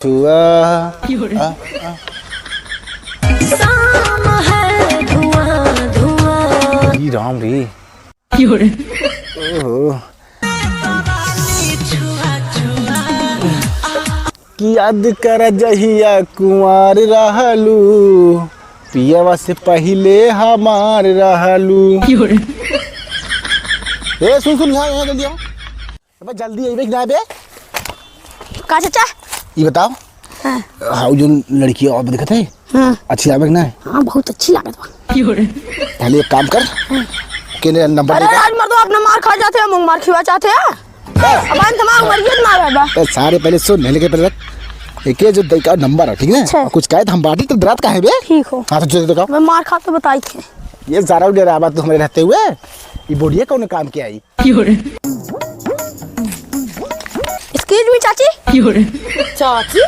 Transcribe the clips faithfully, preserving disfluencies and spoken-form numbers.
छुआ। आ, आ। शाम है धुआं धुआं। ई राम रे। ओहो। कि याद कर जहिया कुंवार रहलू, पियवा से पहिले हमार रहलू। ए, सुन, सुन, यहाँ, यहाँ जल्दी आओ। अबे जल्दी अइबे कि ना बे? का चाचा? ई बताओ। हाँ। हाउ जोन लड़की और दिखत है? हाँ। अच्छी लागत ना? हाँ, बहुत अच्छी लागत बा। पहले एक काम कर, हाँ। के ने नंबर अरे दे। राज मर्दो, अपना मार खा जाते हैं, मुंह मार खिवा चाहते हैं। बस। अब अंत में मरियत मारे बा। ए, सारे पहले सुन, लेके पहले रख। एके जो दई का नंबर है, ठीक है? अच्छा। और कुछ कहे तो हम बाटी तो डरात काहे बे? ठीक हो। हाँ, तो जो दे दो। मैं मार खा के बताई थे। ये सारा डरावा तो हमारे रहते हुए, ये बुढ़िया कौन काम के आई? Excuse me, चाची। चाची?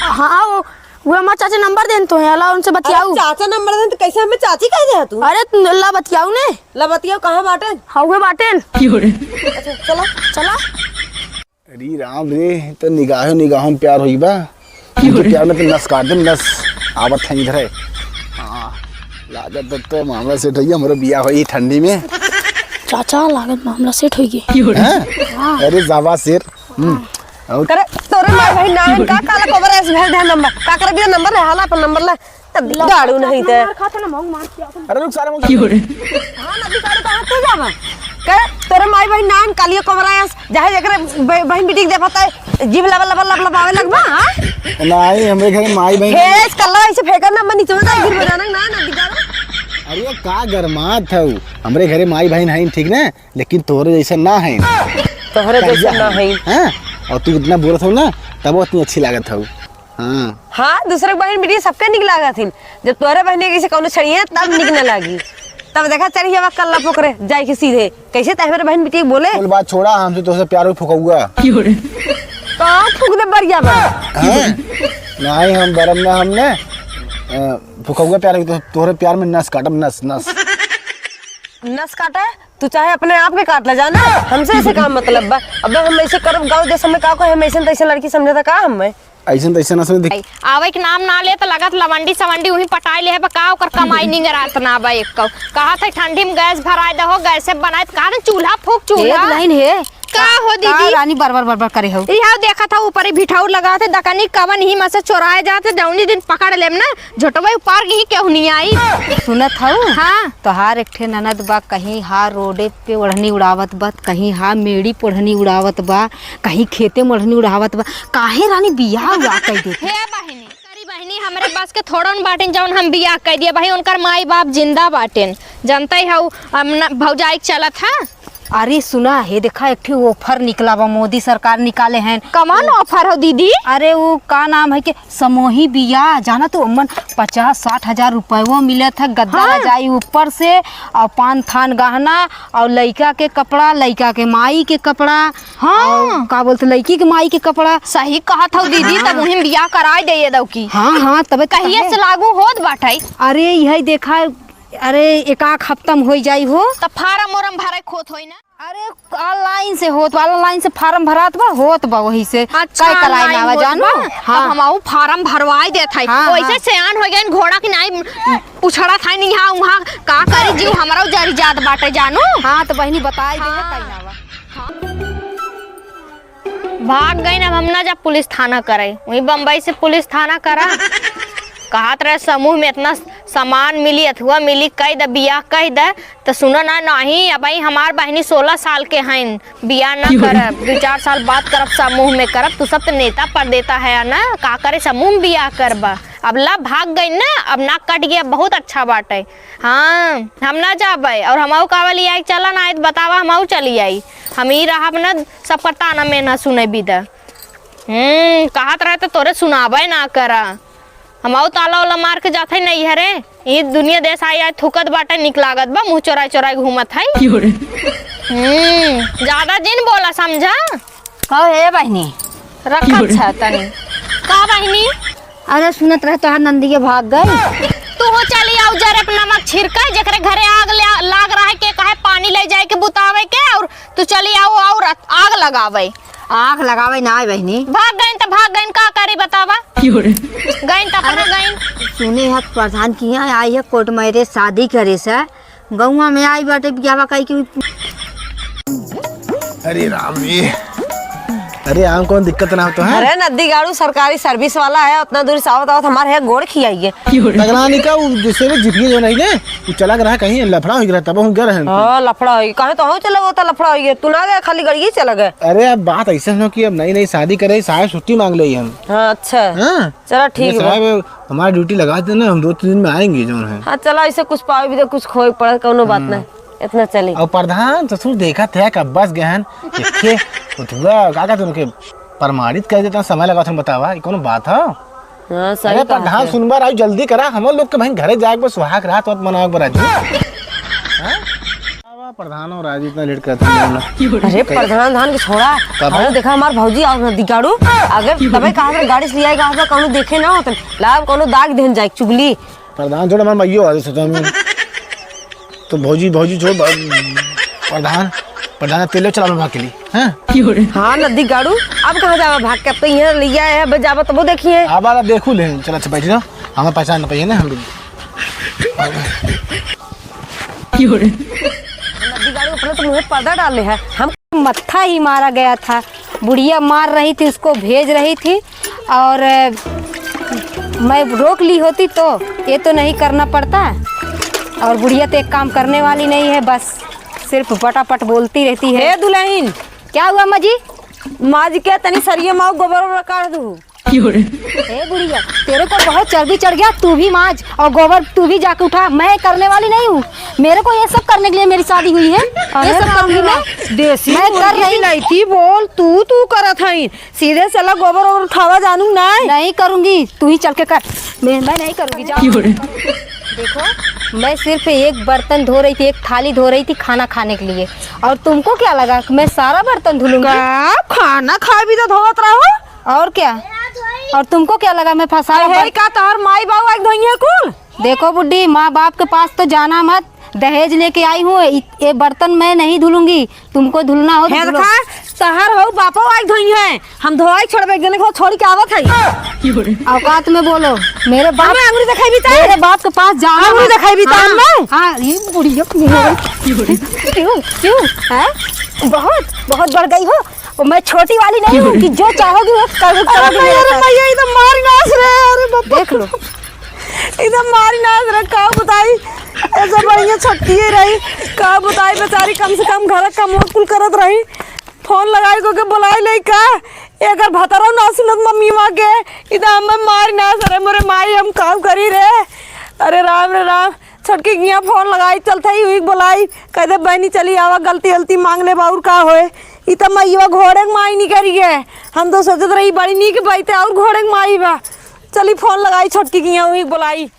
हाँ, वो, वो हमार चाचा नंबर देन तो है, अला उनसे अरे बतियाऊ। चाचा नंबर देन तो कैसे हमें चाची कह दे तू? अरे, तू ला बतियाऊ ने। ला बतियाऊ, कहाँ बाटेन? हाँ, उहे बाटेन। अच्छा, चला। चला। अरे राम रे, तो निगाहों निगाहों में प्यार होई बा। इनके प्यार में तो नस काट दे, नस। आवत है इधर है। हाँ, लागत तो, तो मामला सेट होई, हमरो बियाह होई ठंडी में। चाचा, लागत मामला सेट होई गई। हैं? हाँ। अरे जावा शेर। हम्म। और करे, तोरे माई बहिन नाइन का काला कोबरा ऐसे भेज दे नंबर। का करे बिना नंबर ले, हाला पर नंबर ले। तब लो, गाड़ू नहीं ते। मार खाते ना, मौंग मार के अपन। अरे रुक सारे मौंग। हाँ ना, बिचारू कहाँ तू जावा? करे, तोरे माई बहिन नाइन कालियो कोबरा ऐसे, चाहे जेकरे ब-, बहिन बेटी के देखत है, जीभ लबा लबा लब लबावे लगबा, हाँ? नहीं, हमरे घर माई बहिन। हे, इस कल्ला ऐसे फेंकर ना, मैं नीचे में जाए, गिर बजाना ना, ना बिचारू। अरे का गरमात हऊ? हमरे घरे माई बहिन हईन, ठीक ना? लेकिन तोहरे जैसे ना है। तोहरे जैसे ना है। हाँ? और तू इतना बोलत हो ना, तब उतनी अच्छी लागत हो। हाँ। हाँ, दूसरे के बहन बेटी सबके निक लागत हिन। जब तोहरे बहन के से कौनो छड़िए, तब निक न लागी। तब देखा चढ़िया कल्ला पोकरे, जाए के सीधे। कैसे तहमें बहन बेटी बोले? कुल बात छोड़ा, हमसे तोहसे प्यार हो फुकौआ। कहाँ फूक दे बरिया में? हाँ? नहीं, हम बरम ना हमने, अ, फुकौआ प्यार हो, तो, तोहरे प्यार में नस काटम, नस, नस। नस काटे? तू चाहे अपने आप के काट ले जाना, हमसे ऐसे का मतलब बा? अब हम ऐसे करब, गाँव देश में का कोई हम ऐसे तैसे लड़की समझे था का हमें? ऐसे तैसे ना समझ। आवे के नाम ना ले तो लगत लवंडी सवंडी उही पटाई ले है, बा का ओकर कमाई निंगरात ना बा एक कौ। कहा था ठंडी में गैस भराए दहो, गैस से बनाए, कहा था चूल्हा फूक हे चूल्हा। दुल्हन हे। का हो का दीदी? रानी बरबर बरबर करे हो? इहाव देखत हो ऊपर ही भिठाऊ लगा थे, दकनी कवन ही में से चोराए जाते, जौनी दिन पकड़ लेम ना, झोटवे उपार ही केहू नहीं आई। सुनत हऊ? हाँ। तोहार एक ठे ननद बा, कहीं हा रोडे पे ओढ़नी उड़ावत बा, कहीं हा मेड़ी पे ओढ़नी उड़ावत बा, कहीं खेते में ओढ़नी उड़ावत बा। काहे रानी बियाह उआह कइ देत? हे बहिनी, करी बहिनी, हमरे बस के थोड़न बाटिन जौन हम बियाह कइ दिए भाई, उनकर माई बाप जिंदा बाटिन, जनतै हऊ, हम न, भौजाई के चलत है। अरे सुना, हे देखा, एक ठे offer निकला बा, मोदी सरकार निकाले हैं। कमान offer हो दीदी? अरे, वो का नाम है कि समूही बियाह, जाना तो ओमन पचास साठ हजार रुपयो मिलत है, गद्दा हाँ। रजाई ऊपर से, और पान थान गहना, और लइका के कपड़ा, लइका के माई के कपड़ा, हाँ। और का बोलते, लइकी के माई के कपड़ा। सही कहत हो दीदी, हाँ। तब उही बियाह कराई दे ये दौकी। हाँ, हाँ, तबे तो कहिए कहे। से लागू होत बाटे? अरे, यही देखा, अरे, एक आध हफ्ता में होई जाई हो। त फार्म ओरम भरे खोत होई ना? अरे, online से होत बा, online से फार्म भरात बा, होत बा वही से। अच्छा, कई कराए online ना आवा होत जानू? बा? हाँ। तब हम आऊ फार्म भरवाई देत हई। हाँ, वैसे हाँ। सयान हो गए, घोड़ा की नाई उछड़ा था नहीं यहाँ वहाँ का करी जीव, हमरा जरी जात बाटे जानू। हाँ, तो बहिनी बताई दे, हाँ। कई ना बा। हाँ। भाग गई ना, अब हम ना जा पुलिस थाना करे, वही बम्बई से पुलिस थाना करा। कहत रहे समूह में इतना सामान मिली, अथुआ मिली, कह दे बियाह कह दे, तो सुनो ना, नहीं, अब हमार बहिनी सोलह साल के हैं, बियाह ना करब, दो चार साल बाद करब, समूह में करब। तू सब तो नेता पर देता है ना, का करे समूह में बियाह करबा। अब ला भाग गई ना, अब नाक कट गया, बहुत अच्छा बाटे। हाँ, हम ना जाबे, और हमहू कहवा ले आई, चला ना, आए तो बतावा, हमहू चली आई। हम ही रहब ना, सबकर ताना मेना सुने बिदा। हम्म, कहत रहे तो तोरे सुनाबे ना करा। हमहू ताला वाला मार के जात है नहीं हरे। ई दुनिया देश आई, आई थूकत बाटे, निक लागत बा, मुँह चोराए चोराए घूमत है। क्यों रे? हम्म, ज्यादा जिन बोला, समझा? कहो हे बहिनी। रखत क्यों रे? छा तनी। का बहिनी? अरे सुनत रहे तोहार नंदिया भाग गई। तू हो चली आऊ जरे पे नमक छिड़के, जेकरे घरे आग ले, लाग रहा है के कहे पानी ले जाए के बुतावे के, और तू चली आऊ और आग लगावे। आँख लगावे ना आए बहिनी। भाग गइन त भाग गइन, का करी बतावा? क्यों रे? गइन त अपना अरे, गइन। सुने है प्रधान की यहाँ आई है कोर्ट मैरिज शादी करे से, गौवा में आई बाटे बियाहवा कही कि अरे राम जी, अरे आम कौन दिक्कत ना हो तो है? अरे नद्दी गाड़ू सरकारी सर्विस वाला है, उतना दूर से आवत आवत हमारे है गोड़ खियाइए। तगड़ा नहीं का, वो जैसे भी जिपिए जो नहीं ने, वो चला गया कहीं लफड़ा हो गया, तब हम गए रहन। हाँ, लफड़ा हो गया। कहे तो हो चला गया, तो लफड़ा हो गया। तू ना गया, खाली गड़िए चला गया। अरे अब बात ऐसे हो कि अब नई नई शादी करे, साहब छुट्टी मांग ले हम। हाँ, अच्छा। हाँ। चला ठीक ये बा। साहब, हमारी ड्यूटी लगा देना, हम दो तीन दिन में आएंगे जो है। हाँ, चला ऐसे कुछ पावे भी तो कुछ खोए पड़े, कौनो बात हम्म। नहीं। इतना चली। और प्रधान ससुर देखा थे कब बस गए हैं, देखे, उठुआ, का कहते उनके प्रमाणित कर देता, समय लगा तुम बतावा, ये कौनो बात है? हाँ, सही अरे कहा प्रधान, थे। सुनबा राजू, जल्दी करा, हम लोग के भाई घरे जाए के बा, सुहाग रात मत मनावे के बा राजू। हाँ? आवा प्रधान और राजू इतना लेट करते हैं ना। अरे प्रधान धान के छोड़ा, कब अरे है? देखा हमार भौजी और नदी गाड़ू, अगर तबे कहा था गाड़ी से ले आएगा, कौनो देखे ना होते, लाभ कौनो दाग देन जाए चुगली। प्रधान छोड़, हमार माइयो आ जाए सोचा में। तो भौजी, भौजी छोड़, ब-, प्रधान, प्रधान तेल चला भाग के लिए, हैं? हाँ, नदी गाड़ू, अब कहाँ जावा भाग के? अब तो यहाँ ले आए हैं, अब जावा तबो देखिए। अब आला देखू ले, चला, अच्छा, बैठ जाओ, हमें पहचान ना पाइए ना, हम लोग। नदी गाड़ू अपने तो मुँह पर्दा डाले है, हम मत्था ही मारा गया था। बुढ़िया मार रही थी, उसको भेज रही थी और, अ, मैं रोक ली होती तो ये तो नहीं करना पड़ता। और बुढ़िया तो एक काम करने वाली नहीं है, बस सिर्फ पटापट बोलती रहती है। हे दुल्हन। क्या हुआ अम्मा जी? माज के तनी सरिया माऊ गोबर ओबर काढ़ दू। क्यों रे? ए बुढ़िया, तेरे को बहुत चर्बी चढ़ गया, तू भी माज और गोबर तू भी जाके उठा। मैं करने वाली नहीं हूँ, मेरे को ये सब करने के लिए मेरी शादी हुई है। ये अरे सब बाप करूंगी रे मैं। बाप, देसी मैं मुर्गी कर रही की लैती बोल, तू, तू करत हई। सीधे चला गोबर ओबर उठावा जानू ना। नहीं करूंगी, तू ही चल के कर। मैं, मैं नहीं करूंगी, जाओ। क्यों रे? देखो, मैं सिर्फ एक बर्तन धो रही थी, एक थाली धो रही थी खाना खाने के लिए, और तुमको क्या लगा कि मैं सारा बर्तन धुलूंगी? का खाना खाए भी तो धोवत रहो। और क्या? और तुमको क्या लगा मैं फंसा अरे हुआ है बर्त- का तोहर माई बाबू आके धोइहे कुल? देखो बुड्ढी, माँ बाप के पास तो जाना मत, दहेज लेके आई हूँ, इ-, ये बर्तन मैं नहीं धुलूंगी, तुमको धुलना हो तो हे धुलो। देखा, तोहर हो बापो आके धोइहे, हम धोआई छोड़बे, एक जने को छोड़ के आवत है। औकात में बोलो, मेरे बाप हमें अंगुरी दिखाई भी मेरे बाप के पास जाना अंगुरी मत। दिखाई भी हाँ, हमें? हाँ, ये बुढ़िया, क्यों, क्यों, हैं? बहुत, बहुत बढ़ गई हो। वो मैं छोटी वाली नहीं हूँ कि जो चाहोगी वो कर, अरे करोगी मैया, मेरे अरे साथ। मैया, ये तो मारी नास रे, अरे बाप रे। देख लो। ये तो मारी नास रे, का बताई, ऐसा बढ़िया छट्टी ही रही, का बताई बेचारी, कम से कम घर का काम कुल करत रही, फोन लगाई को के बुलाई ले का, एकर भतरो ना सुनत मम्मी माँ के, ये तो हमें मारी नास रे, मोरे माई हम काम करी रे, अरे राम रे राम। छोटकी के यहाँ फोन लगाई, चलत ही उही के बोलाई, कह दे, "बहिनी, चली आवा, गलती गलती मांग लेबा, और का होए?" ई त मइवा घोड़े के माई निकरी है। हम तो सोचत रही, बड़ी नीक बात है, और घोड़े के माई बा। चली फोन लगाई, छोटकी के यहाँ, उही के बोलाई।